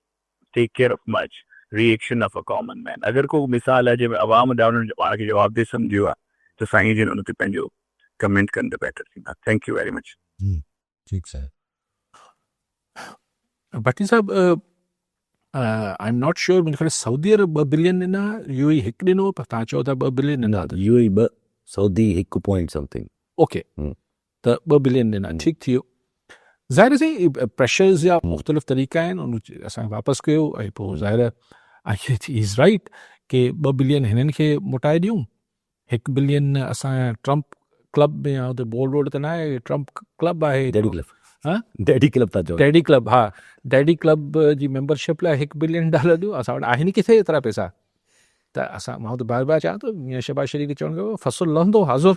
take care of much reaction of a common man اگر ڪو مثال آهي جنهن ۾ عوام ڏانهن انهن پاڻ کي جوابده سمجهيو آهي ته سائين جن ان تي پنهنجو ڪمينٽ ڪن ته بهتر ٿيندا thank you very much. ٺيڪ صاحب. ڀٽي صاحب I am not sure منهنجي خيال سعودي عرب 2 بلين ڏنا يو اي هڪ ڏنو پر تان چئو ٿا 2 بلين ڏنا يو اي 2 سعودي 1 پوائنٽ سمٿنگ. اوڪي ته 2 بلين ڏنا ٺيڪ ٿي ويو ظاهر سائين پريشرز جا مختلف طريقا آهن ان اسان واپس ڪيو ۽ پوء ظاهر آهي از رائٽ ڪي 2 بلين هنن کي موٽائي ڏيون هڪ بلين اسان ٽرمپ ڪلب ۾ آ اتي بورڊ وورڊ ته ناهي ٽرمپ ڪلب آهي ڊيڊي ڪلب ها ڊيڊي ڪلب ٿا چئو ڊيڊي ڪلب ها ڊيڊي ڪلب جي ميمبرشپ لاء هڪ بلين ڊالر ڏيو اسان وٽ آهن ڪٿي ايترا پئسا ته اسان مان ته بار بار چوان ٿو ميان شهباز شريف کي چوڻ کپي فصل لهندو حاضر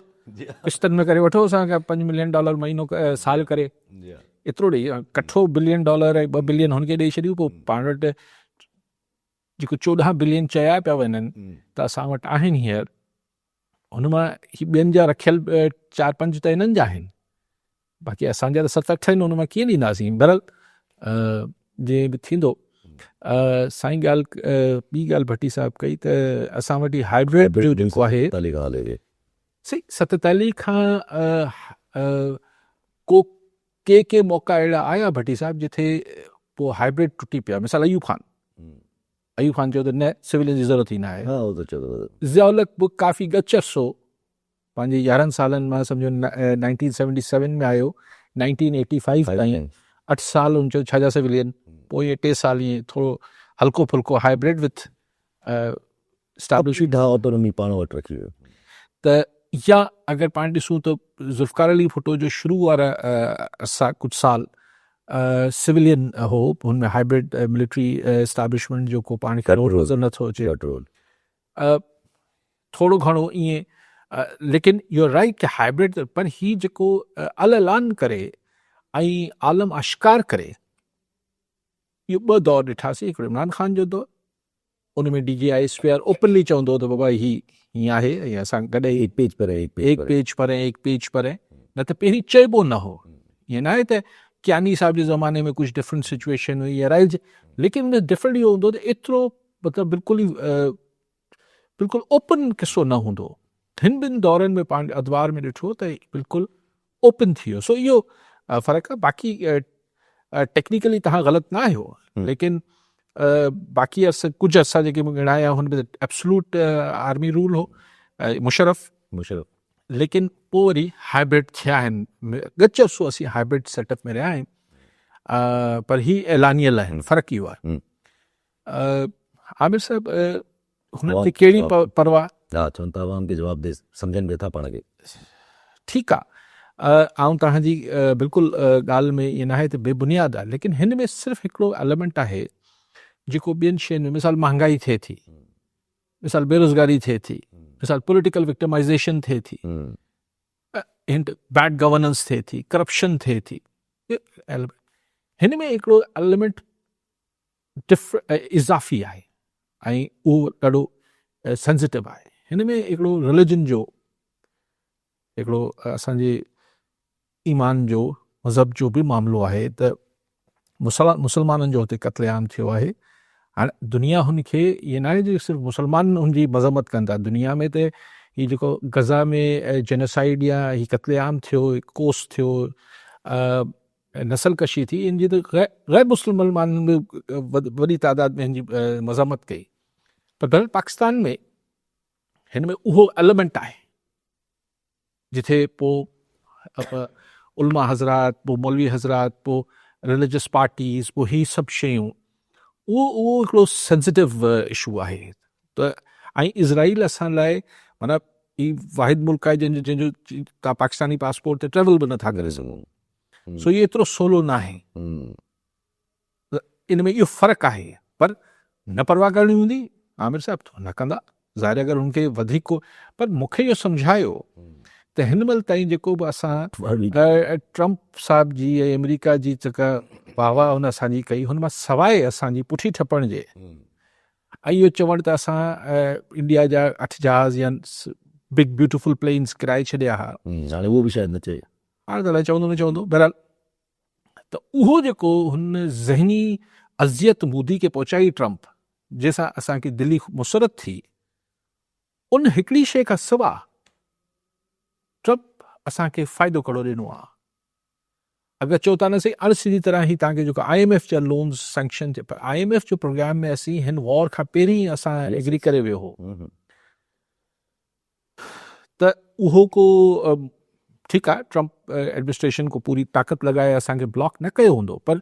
قسطن ۾ ڪري وٺو اسان کان 5 ملين ڊالر مهينو سال ڪري ايترو ڏئي ڪٺو بلين ڊالر ۽ 2 بلين هن کي ڏئي ڇڏيو پوء پاڻ وٽ جيڪو 14 بلين چيا پيا وڃن ته اسان وٽ آهن هينئر ان مان هي ٻين جا رکيل چار پنج ته انهن جا آهن باقي اسان جا ته ست اٺ آهن ان مان ڪيئن ڏينداسين بهرحال جي به ٿيندو سائين ڳالهه ٻي ڳالهه ڀٽي صاحب ڪئي ته اسان وٽ هي هائبرڊ جو جيڪو آهي سائين 47 کان ڪو ڪي ڪي موقعا اهڙا آيا ڀٽي صاحب جتي پوء هائبرڊ ٽٽي پيا مثال ايوب خان ايوب خان چيو ته نه سولين جي ضرورت ئي نه آهي ضياء الحق به ڪافي ڳچ عرصو پنهنجي 11 سالن مان سمجهو 1977 ۾ آيو 1985 تائين 8 سال هن چيو ڇا جا سولين پوء ائين 3 سال ائين ٿورو هلڪو ڦلڪو هائبرڊ وٿ اسٽيبلش آٽونومي پاڻ وٽ رکي ويو ته يا اگر پاڻ ڏسون ته ذوالفقار علي ڀٽو جو شروع وارا عرصا ڪجهه سال سولين هو هن ۾ هائبرڊ ملٽري اسٽيبلشمينٽ جو ڪو پاڻ کي رول نظر نٿو اچي ٿورو گهڻو ائين ليڪن you right ڪي هائبرڊ پر هي جيڪو الاعلان ڪري ۽ عالم آشڪار ڪري اهو ٻه دور ڏٺاسين هڪڙو عمران خان جو دور ان ۾ D G I S P R openly چوندو هو ته بابا هي هيئن آهي ۽ اسان گڏ ئي ايڪ پيج پر ايڪ پيج پر ايڪ پيج پر نه ته پهرين چئبو نه هو ائين نه آهي ته ڪياني صاحب جي زماني ۾ ڪجهه ڊفرنٽ سچويشن هئي يا رائل ليڪن ان ڊفرنٽ اهو هوندو ته ايترو مطلب بلڪل ئي بلڪل اوپن قصو نه هوندو هن ٻن دورن ۾ پاڻ ادوار ۾ ڏٺو ته بلڪل اوپن ٿي ويو سو اهو فرق آهي باقي ٽيڪنيڪلي تهان غلط نه آهيو ليڪن باقي عرصه ڪجهه عرصا جيڪي مون ڳڻايا هن ۾ ايبسلوٽ آرمي رول هو. مشرف مشرف ليڪن پوء وري هائبرڊ ٿيا آهن ڳچ عرصو اسين هائبرڊ سيٽ اپ ۾ رهيا آهيون پر هي اعلانيل آهن فرق اهو آهي عامر صاحب هنن کي ڪهڙي پرواهه ها چون ٿا عوام کي جواب the سمجهن به ٿا پاڻ کي ٺيڪ آ آئون توهان جي بلڪل ڳالهه ۾ ائين ناهي ته بي بنياد آ ليڪن هن ۾ صرف هڪڙو ايليمينٽ آهي جيڪو ٻين شين ۾ مثال مهانگائي ٿئي ٿي مثال بيروزگاري ٿئي ٿي مثال پوليٽيڪل وڪٽمائزيشن ٿئي ٿي بيڊ گورننس ٿئي ٿي ڪرپشن ٿئي ٿي هن ۾ هڪڙو ايليمينٽ اضافي آهي ۽ اهو ڏاڍو سينسيٽو آهي هن ۾ هڪڙو رليجن جو هڪڙو اسان جي ايمان جو مذهب جو به معاملو آهي ته مسلمانن جو هتي قتل عام ٿيو آهي هاڻي دنيا هن کي ائين ناهي جو صرف مسلمان هن جي مذمت ڪن ٿا دنيا ۾ ته هي جيڪو غزا ۾ جينوسائيڊ يا هي قتل عام ٿيو ڪوس ٿيو نسل ڪشي ٿي ان جي ته غير مسلمانن به وڏي تعداد ۾ هن جي مذمت ڪئي پر بهرحال پاڪستان ۾ هن ۾ اهو ايليمينٽ آهي جتي پوء علماء حضرات، پوء مولوي حضرات، پوء رليجس پارٽيز، پوء هي سڀ شيون، اهو اهو هڪڙو سينسيٽو اشو آهي ته ۽ اسرائيل اسان لاء معنيٰ هي واحد ملڪ آهي جنهن جو جنهن جو تان پاڪستاني پاسپورٽ تي ٽريول به نٿا ڪري سگهو سو هي ايترو سولو ناهي. ان ۾ اهو فرق آهي پر نه پرواهه ڪرڻي هوندي عامر صاحب ته نه ڪندا ظاهر اگر هن کي وڌيڪ ڪو پر مون کي اهو سمجهايو ته هن مهل تائين جيڪو به اسان ٽرمپ صاحب جي ۽ آمريڪا جي جيڪا واهه واهه هن اسان جي ڪئي هن مان سواء اسان جي پٺي ٺپڻ جي ۽ اهو چوڻ ته اسان انڊيا جا اٺ جهاز يا بگ بيوٽيفل پلينز ڪرائي ڇڏيا ها هاڻي اهو به شايد نه چئي هاڻي ته الائي چوندو نه چوندو بهرحال ته اهو جيڪو هن ذهني اذيت مودي کي پهچائي ٽرمپ جنهن سان اسان کي دلي مسرت ٿي ان هڪڙي شيء کان سوا ٽرمپ اسان کي فائدو ڪهڙو ڏنو آ اگر چئو ٿا نه سهي اڻ سڌي طرح هي تان کي جيڪو I M F جا لونز سينڪشن ٿيا پر I M F جو پروگرام ۾ اسين هن وار کان پهرين اسان ايگري ڪري ويو هو ته اهو ڪو ٺيڪ آهي ٽرمپ ايڊمنسٽريشن ڪو پوري طاقت لڳائي اسان کي بلاڪ نه ڪيو هوندو پر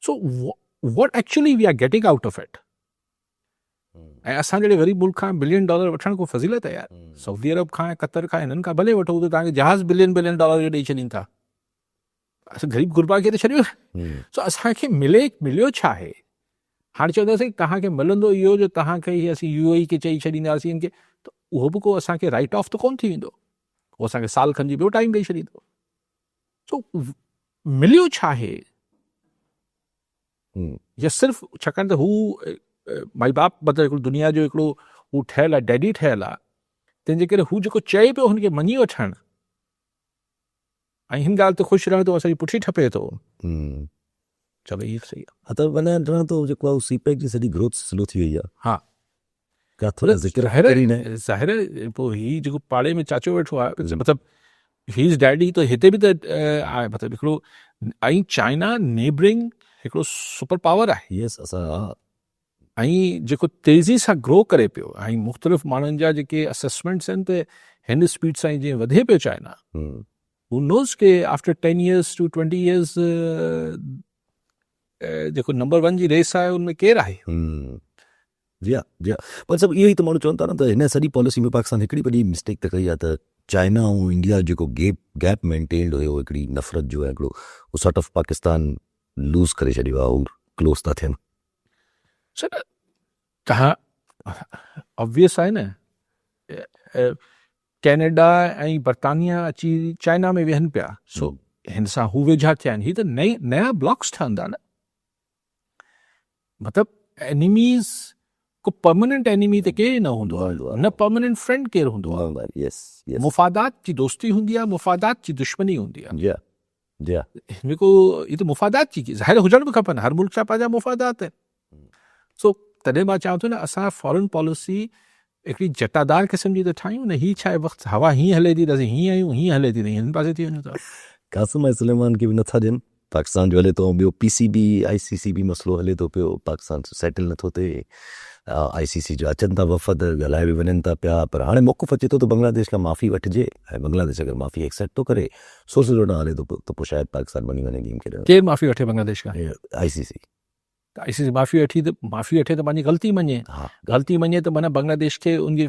so what actually we are getting out of it ۽ اسان جهڙي غريب ملڪ کان بلين ڊالر وٺڻ ڪو فضيلت آهي يار سعودي عرب کان قطر کان هنن کان ڀلي وٺو ته توهان کي جهاز بلين بلين ڊالر جو ڏئي ڇڏين ٿا اسان غريب غربا کي ته ڇڏيو سو اسان کي ملي مليو ڇا آهي هاڻي چونداسين توهان کي ملندو اهو جو توهان کي هي اسين يو اي کي چئي ڇڏينداسين کي ته اهو به ڪو اسان کي رائٽ آف ته ڪون ٿي ويندو اهو اسان کي سال کن جي ٻيو ٽائيم ڏئي ڇڏيندو سو مليو ڇا آهي يا صرف ڇاڪاڻ ته هو مائي باپ مطلب هڪڙو دنيا جو هڪڙو هو ٺهيل آهي ڊيڊي ٺهيل آهي تنهن جي ڪري هو جيڪو چئي پيو هن کي مڃي وٺڻ ۽ هن ڳالهه تي خوش رهڻ ته اسان جي پٺي ٺپي ٿو. چلو هي صحيح آ. ها ته معنيٰ ڊران ٿو جيڪو آ سي پيڪ جي سڄي گروٿ سلو ٿي وئي آ. ها. ڪاٿو ذڪر ڪري نه. ظاهر آهي پوء هي جيڪو پاڙي ۾ چاچو ويٺو آ مطلب هي از ڊيڊي ته هتي به ته آهي مطلب هڪڙو ۽ چائنا نيبرنگ هڪڙو سپر پاور آهي. يس اسان ها. ۽ جيڪو تيزي سان گرو ڪري پيو ۽ مختلف ماڻهن جا جيڪي اسسمينٽس آهن ته هن اسپيڊ سان جيئن وڌي پيو چائنا هو نوز ڪي آفٽر 10 ايئرس ٽو 20 ايئرس جيڪو نمبر 1 جي ريس آهي ان ۾ ڪير آهي. جي ها جي ها پر سڀ اهو ئي ته ماڻهو چون ٿا نه ته هن سڄي پاليسي ۾ پاڪستان هڪڙي وڏي مسٽيڪ ته ڪئي آهي ته چائنا ۽ انڊيا جيڪو گيپ گيپ مينٽينڊ هيو هڪڙي نفرت جو ۽ هڪڙو هو سارٽ آف پاڪستان لوز ڪري ڇڏيو آهي هو ڪلوز ٿا ٿين. سر تهان آبويس آهي نه ڪينيڊا ۽ برطانيا اچي چائنا ۾ ويهن پيا سو هن سان هو ويجها ٿيا آهن هي ته نئين نيا بلاڪس ٺهندا نه مطلب اينيميز کو پرماننٽ اينيمي ته ڪير نه هوندو آهي نه پرماننٽ فرينڊ ڪير هوندو آهي مفادات جي دوستي هوندي آهي مفادات جي دشمني هوندي آهي جي ها. هن ۾ ڪو هي ته مفادات جي ظاهر هجڻ به کپن هر ملڪ جا پنهنجا مفادات آهن سو تڏهن مان چوان ٿو نه اسان فارن پاليسي هڪڙي جٽادار قسم جي ته ٺاهيون نه هي ڇا آهي وقت هوا هيئن هلي ٿي ته اسين هيئن آهيون هيئن هلي ٿي ته هن پاسي ٿي وڃون ٿا. قاسم ۽ سليمان کي به نٿا ڏين پاڪستان جو هلي ٿو ۽ ٻيو P C B I C C به مسئلو هلي ٿو پيو پاڪستان سيٽل نٿو ٿئي. آء سي سي جا اچن ٿا وفد ڳالهائي به وڃن ٿا پيا پر هاڻي موقف اچي ٿو ته بنگلاديش کان معافي وٺجي ۽ بنگلاديش اگر معافي ايڪسيپٽ ٿو ڪري سلسلو نه هلي ٿو ته پوء شايد پاڪستان مڃي وڃي گيم کيڏڻ. ڪير معافي وٺي بنگلاديش کان؟ آء سي سي. ته آء سي سي معافي وٺي ته معافي وٺي ته پنهنجي غلطي مڃي غلطي مڃي ته معنيٰ بنگلاديش کي ان جي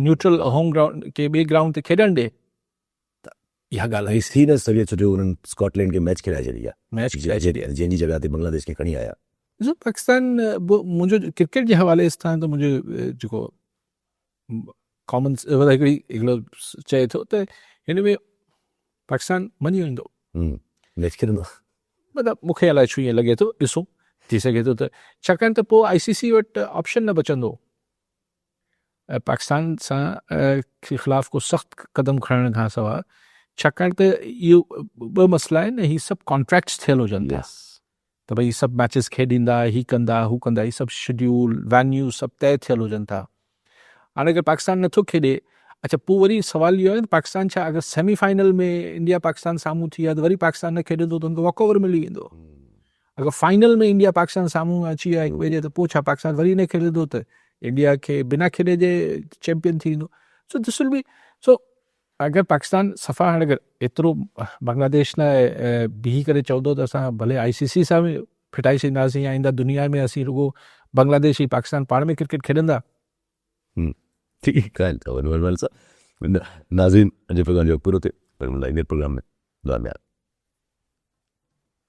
نيوٽرل هوم گرائونڊ کي ٻئي گرائونڊ تي کيڏڻ ڏي ته اها ڳالهه ائين ٿي نه سگهي ڇو جو انهن اسڪاٽلينڊ کي ميچ کيڏائي ڇڏي آهي ميچ کيڏائي ڇڏي آهي جنهن جي جڳهه تي بنگلاديش کي کڻي آيا. ڏسو پاڪستان به منهنجو ڪرڪيٽ جي حوالي سان ته منهنجو جيڪو ڪامن هڪڙي هڪڙو چئي ٿو ته هن ۾ پاڪستان مڃي ويندو ميچ کيڏندو مطلب مون کي الائي ڇو ائين لڳي ٿو ڏسون ٿي سگهي ٿو ته ڇاڪاڻ ته پوء آء سي سي وٽ آپشن نه بچندو پاڪستان سان خلاف ڪو سخت قدم کڻڻ کان سواء ڇاڪاڻ ته اهو ٻه مسئلا آهن هي سڀ ڪانٽريڪٽس ٿيل هجن ٿا ته ڀئي سڀ ميچز کيڏيندا هي ڪندا هو ڪندا هي سڀ شيڊيول وينيو سڀ طئي ٿيل هجن ٿا هاڻي اگر پاڪستان نٿو کيڏي اڇا پوء وري سوال اهو آهي ته پاڪستان ڇا اگر سيمي فائنل ۾ انڊيا پاڪستان سامهون ٿي ويا ته وري پاڪستان نه کيڏندو ته ان کي واڪ اوور ملي ويندو اگر فائنل ۾ انڊيا پاڪستان سامهون اچي ويا هڪ ٻئي جي ته پوء ڇا پاڪستان وري نه کيڏندو ته انڊيا کي بنا کيڏي جي چيمپيئن ٿي ويندو سو دس ول بي سو اگر پاڪستان صفا هاڻي اگر ايترو بنگلاديش لاء بيهي ڪري چوندو ته اسان ڀلي آء سي سي سان به ڦٽائي ڇڏينداسين آئنده دنيا ۾ اسين رڳو بنگلاديش ۽ پاڪستان پاڻ ۾ ڪرڪيٽ کيڏندا. ٺيڪ آهي ناظرين اڄ جو پروگرام جو پورو ٿيو وري ملندا ايندڙ پروگرام ۾ دعا ۾ ياد.